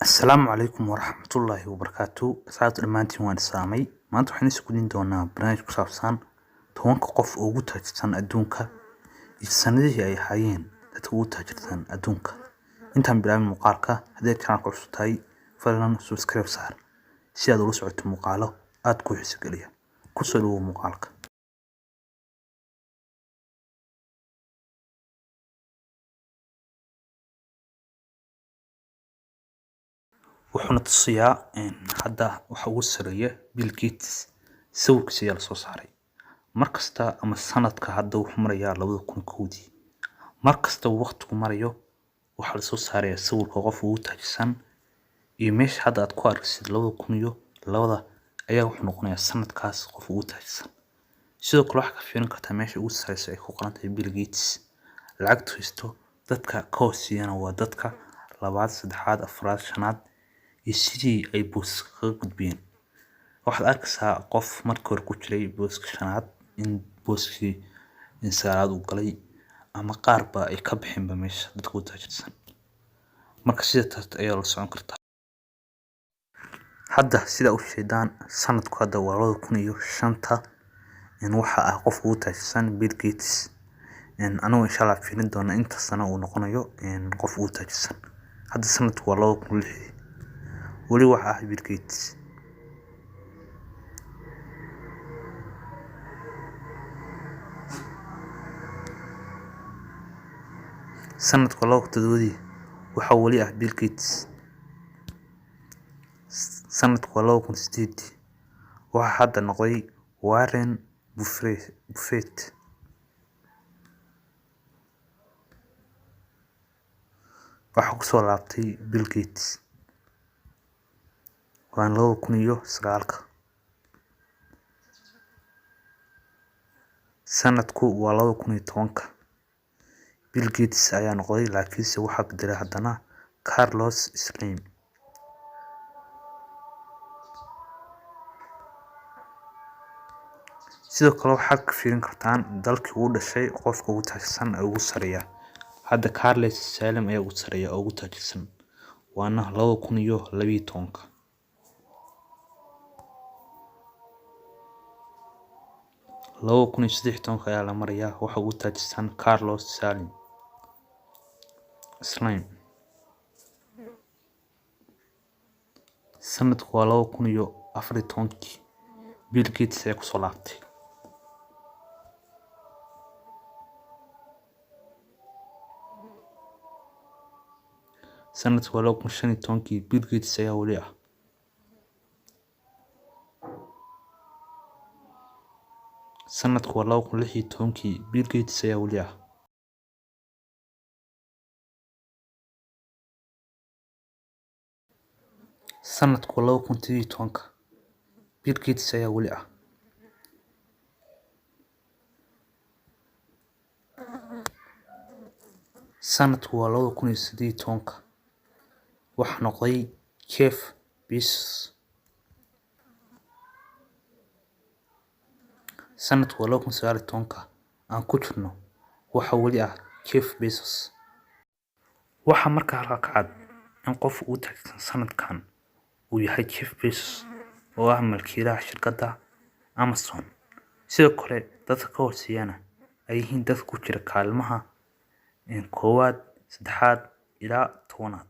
Asalaamu calaykum waraxmatullaahi wabarakaatu. Asxaabta dhammaantiin waan islaamay. Maanta waxaan isu gudin doonaa barnaamij ku saabsan 10-ka qof oo ugu taajirsan adduunka iyo sanadihii ay ahaayeen dadka ugu taajirsan adduunka. Intaan bilaabin muuqaalka, haddii aad channelka cusub tahay, fadlan subscribe saar si aad ula socoto muuqaalo aad ku xiiso geliya. Kusoo dhawow muuqaalka. Wuxuuna tusayaa hadda waxa ugu sareeya Bill Gates, sawirkiisa ayaa lasoo saaray. Markasta ama sanadka hadda wuxuu marayaa 2001-dii. Markasta uu waqtigu marayo waxaa lasoo saarayaa sawirka qof ugu taajirsan, iyo meesha hadda aad ku arkaysid 2002 ayaa wuxuu noqonayaa sanadkaas qof ugu taajirsan. Sidoo kale waxaa ka fiirin kartaa meesha ugu sareysa ay ku qoran tahay Bill Gates. Lacagtu haysto dadka ka hooseeyana waa dadka labaad, saddexaad, afraad, shanaad iyo sidii ay booska kaga gudbeen. Waxaad arkaysaa qof markii hore ku jiray booska shanaad in booskii sagaalaad uu galay, ama qaar ba ay ka bixinba meesha dadka ugu taajirsan. Marka sida taas ayaa la socon kartaa. Hadda sida u sheedaan, sanadku hadda waa 2005-ta, in waxa ah qofka ugu taajirsan Bill Gates. Anigu insha Allah fiirin doona inta sano uu noqonayo qof ugu taajirsan. Hadda sanadku waa 2006, weli waxa ah Bill Gates. Sanadku 2007-dii waxa weli ah Bill Gates. Sanadku waa 2008-dii, waxa hadda noqday Warren Buffett. Waxaa kusoo laabtay Bill Gates, waana 2009-ka. Sanadku waa 2010-ka, Bill Gates ayaa noqday, laakiinse waxaa bedelay haddana Carlos Slim. Sidoo kale waxaad ka fiirin kartaan dalkii uu dhashay qofka ugu taajirsan ee ugu sareeya. Hadda Carlos Slim ayaa ugu sareeya oo ugu taajirsan, waana 2012-ka. 2013-ka ayaa la marayaa, waxa ugu taajirsan Carlos Slim. Sanadku waa 2014-kii, Bill Gates ayaa kusoo laabtay. Sanadku waa 2015-kii, Bill Gates ayaa weli ah. Sanadku waa 2016-kii, Bill Gates ayaa weli ah. Sanadku waa 2017-ka, Bill Gates ayaa weli ah. Sanadku waa 2018-ka, waxaa noqday Jeff Bezos. Sanadku waa 2019-ka aan ku jirno, waxa weli ah Jeff Bezos. Waxaa markaa halkaa ka cad in qof ugu taajirsan sanadkan uu yahay Jeff Bezos oo ah mulkiilaha shirkadda Amazon. Sidoo kale dadka ka hooseeyana ay yihiin dadka ku jira kaalmaha koowaad, saddexaad ilaa 10aad.